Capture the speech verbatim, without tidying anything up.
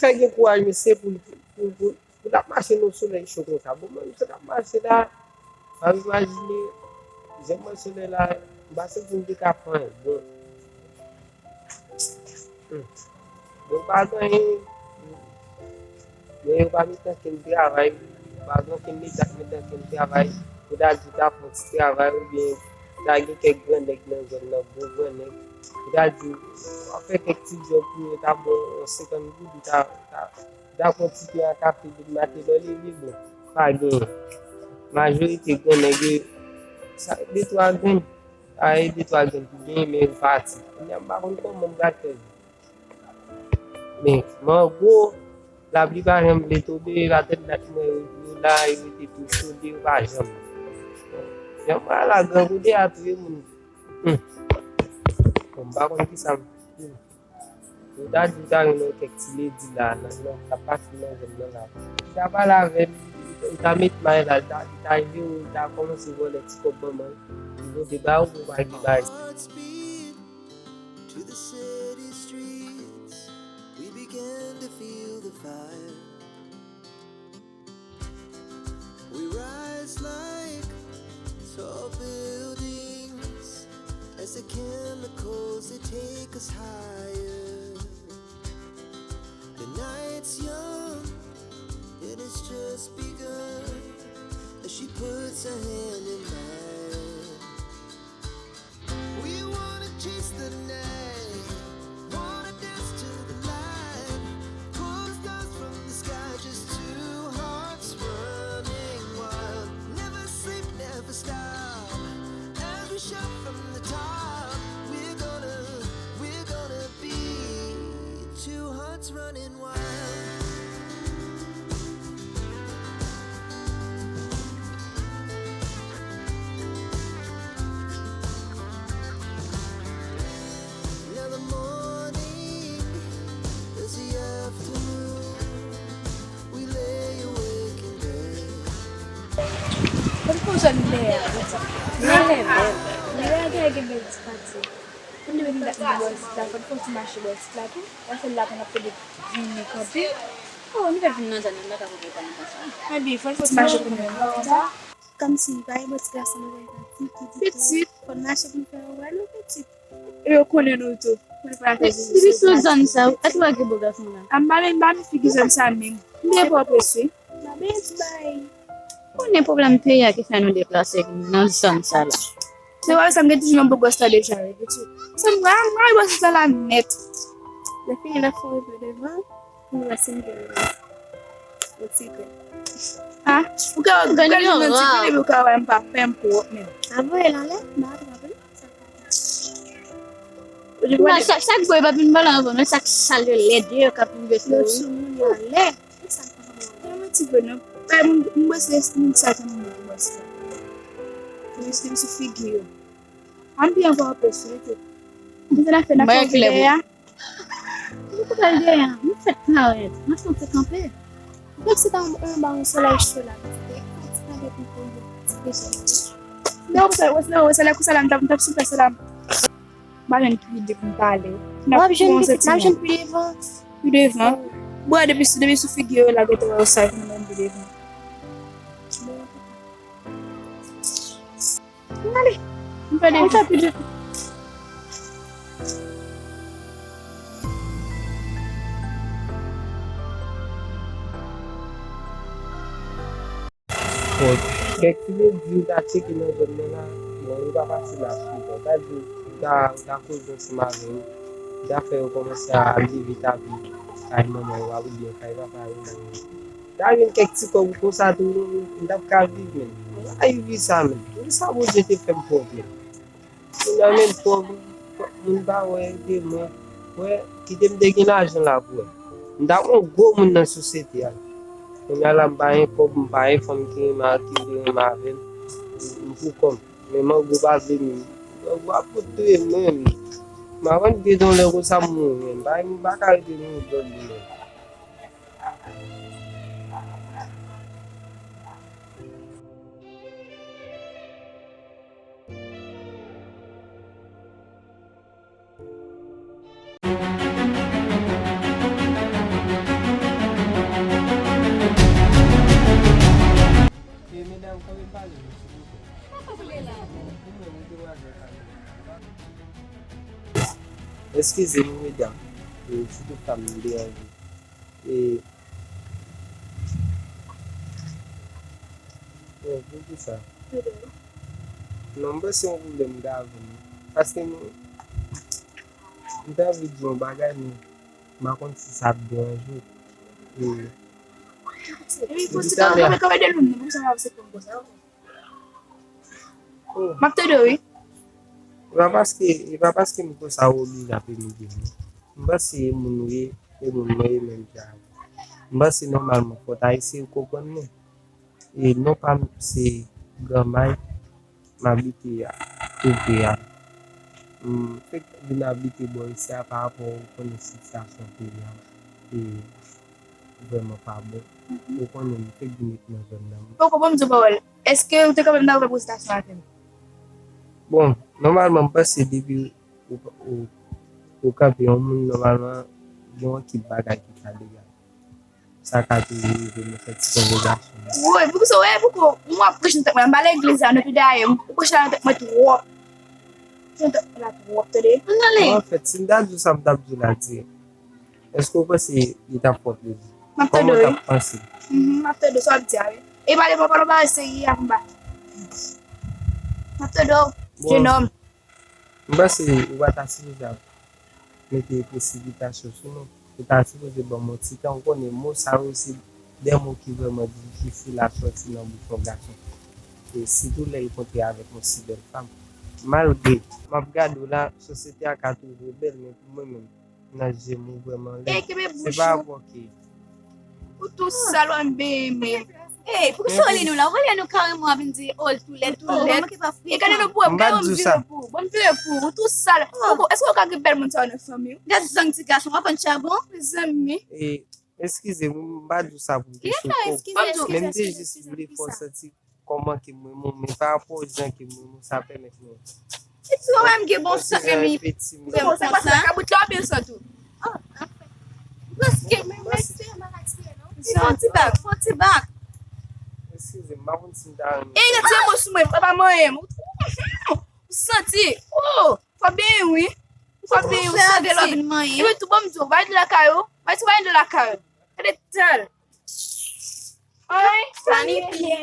ka gen kouraj, mesye, pou, pou, pou, pou l ap mache nan solèy cho konsa. Bon, mwen, misye t ap mache la, m ap imajine, jan mwen solèy la, m pa santi m te ka fè anyen. Bon. Hmm. Bon, pa gen anyen. Men yo pa mete ankenn travay. Pa gen ankenn leta k mete ankenn travay. Yo ta di ta fè yon ti travay oubyen ta gen kèk gran nèg nan zòn nan, gwo gran nèg. Yo ta di w ap fè kèk ti djòb pou yo, ta ba w yon senkant goud, ou ta, ta, ta pran ti pen a kafe depi maten lè w leve, bon, pa genyen. Majorite gran nèg yo, sa, de twa grenn, a, e de twa grenn ki genyen, men yo pati. Kounye a, m pa konn kòman m pral fè. Men, mango, laplipa janm vle tonbe, pa tèt dat mwen yo la, yo rete tou chode, yo pa janm. Jan mwen la, gran kote a touye moun. Hmm. Bon, m pa konn kisa m. Hmm. Yo ta di yo ta renmen kèk ti ledi la, nan, nan, k ap pase nan zòn nan la. Li ta pale avè m, li ta met may la, li ta, li ta jere w, li ta kòmanse vòlè ti kòb manman l. Li pote ba ou pou pa gen bay. To the city streets, we began to feel the fire. We rise like tall buildings as the chemicals, they take us higher. The night's young and it's just begun as she puts her hand in mine. We wanna chase the night, wanna dance to the light. Pull the stars from the sky, just two hearts running wild. Never sleep, never stop. As we shout from the top, we're gonna, we're gonna be two hearts running wild. Now the morning is the afternoon. We lay awake in bed. Mwen konn zòn lè a, lè a bèl. Lè a gen, gen bèl ti pati. Mwen menm dat mwen bò isit la, fò n fè yon ti mache bò isit la tou. Wè sèl la pou n ap pede vini kanpe. Oh, nou fèk vin nan zòn nan, m pa ka konprann pa nou konsa. Ebyen, fò n fè yon ti mache pou nou. Kòmsi pa gen bò ti gason nan zòn sa, ti, ti, ti, ti. Pitit, fò n mache pou n fè yon wè nou pitit. E yo konnen nou tou. Pou n pa fè zizou. Depi sou zòn sa, ou pa gen bò gason la. A m pa menm, m pa menm figi zòn sa menm. M byen pwòp wi. M pa byen ti bay. Konnen pwoblèm peyi a ki fè nou deplase nan zòn sa la. Se pa sa, m gen toujou nan bò gòs la deja, wi, pitit. Se mwen, mwen, bò sa la nèt. Lè fini, lè fò, rive devan, pou nou wè si m gen yon ti grenn. Ah, ou ka, ou ka jwenn yon ti grenn, epi ou ka wè m pa fè m pwòp menm. A voye l anlè, m pa atrape l. Sa, sa k voye pa vin pale anvan, men sa k sal yo lèd yo k ap rive sou ou. Yo sou moun yo anlè. Sa pa bon. Mwen ti grenn, non. Bay moun, m wè se moun sa ki moun ki bòs la. Mwen se sou figi yo. An byen ankò anpil sou ete. M te nan fè nan fè dèyè a. M te pral dèyè a. M fèk parèt. M ap tante kanpe. Mwen se ta yon ba yon solèy cho la. M te kanpe pou pou yon ti desann. Lè w fè, wè se lè, wè se lè konsa la, m t ap, m t ap sou fè sè la. M pa jwenn pi de pou m pale. W ap jwenn pitit, m ap jwenn pi devan. Pi devan. Bon, depi, depi sou figi yo la, kote w sa, vin menm pi devan. Ale, m fè devan. M fè pi devan. Bon, kèk ti ledi ou ta tcheke nan zòn nan la, bon, yo pa fasil a swiv. Sa di, ou ta, ou ta koze ansanm avè yo, ou ta fè yo kòmanse a leve ta vi kay manman yo a oubyen kay papa yo. Ta jwenn kèk ti kòb konsa tou, m t ap ka viv menm. Ay, wi sa menm. Wi sa Bondye te fè m pòv menm. Kounye a menm pòv, moun pa wè de mwen. Wè, kite m te gen lajan la pou wè. M t ap yon gwo moun nan sosyete a. Kounye a la m pa gen kòb, m pa gen fanm ki renmen, ki vle renmen avè m. M pou kò m. Men mango pa vle menm. Mango ap fout touye m menm. M aprann gen yon lè konsa m mouri menm. M pa, m pa ka rete mouri dòmi menm. Eskize m, medam. E, si toutfwa m deranje. E, e, poukisa? Non, m panse yon pwoblèm m gen avè w. Paske m, m te anvi di yon bagay, men m pa konn si sa ap deranje w. E, epi, epi konsidan, talè, kòman, kòman de nou, nou, sa va, se konn konsa. Oh. M ap tande w, wi. E pa paske, e pa paske m konsa ou oblije ap imilye m, non. M panse e moun ou ye, e moun mwen ye menm jan avè w. M panse nòmalman fò w ta eseye konprann mwen. E non pa m se Gran May, m abite a, tou pre a. M fèk vin abite bò isi a pa rapò ou konnen sitiyasyon peyi a. E vrèman pa bon. Ou konnen m fèk vin nan zòn nan. Poko, ban m di w pawòl. Èske ou te kanpe m nan reprezantasyon avè m? Bon, nòmalman, m panse depi ou, ou, ou kanpe yon moun, nòmalman, gen yon ekip bagay ki ka degaje. Sa ka toujou rive, men fè ti konvèsasyon. Woy, poukisa, wè, poukisa m ap preche nan tèt mwen? M pa legliz la, non, pi dayè, ou preche nan tèt mwen twòp. Preche nan tèt mwen la twòp, tande. Ann ale. Bon, anfèt, si m ta di w sa m t ap di w la dirèk, èske w panse li t ap fè w plezi? M ap tande w, wi. Kòman w t ap panse? Mhm, m ap tande w, sa w ap di a, wi. E pale, pale yon bagay serye a pou m ba. M ap tande w, bon, jenòm. M panse ou pa ta sipoze ap mete presipitasyon sou nou. Ou ta sipoze ban m yon ti tan. Ou konnen mo sa yo se de mo ki vrèman difisil a sòti nan bouch yon gason. E sitou lè l kontre avèk yon si bèl fanm. Malgre m ap gade w la, sosyete a ka twouve w bèl, men pou mwen menm, nan je m ou vrèman lèd. Ey, kenbe bouch ou. Se pa rapò ke. Ou tou sal, w ap benyen men. Ey, poukisa w rele nou la? Ou rele nou kareman, w ap vin di, oh, l tou lèd, tou lèd. E gade nou pou wè, gade w, m vire pou ou. Bon, m vire pou ou, ou tou sal. Poko, èske w ka gen bèl moun sa yo nan fanmi w? Gad zang ti gason, w ap vann chabon? Mezanmi. E, eskize m, m pa di w sa pou m te choke w. Men m te jis vle fè w santi kòman ke m renmen w, men pa rapò jan ke m renmen w, sa pèmèt mwen. Ti timoun menm gen bon sant, men li vrèman konsa. Kabrit la byen sant tou. Paske menm ekspire, m pa ekspire non. Fè yon ti bak, fè yon ti bak. Eskize m, m pa konn si m ta renmen. E, gade ti mo sou mwen, papa manyen m. Ou santi? Oh, fò byen wi. Fò byen wi, ou santi. Epi tou bon m di w, va de lakay ou. Va de lakay ou. Gade tèl. Ay, sanite.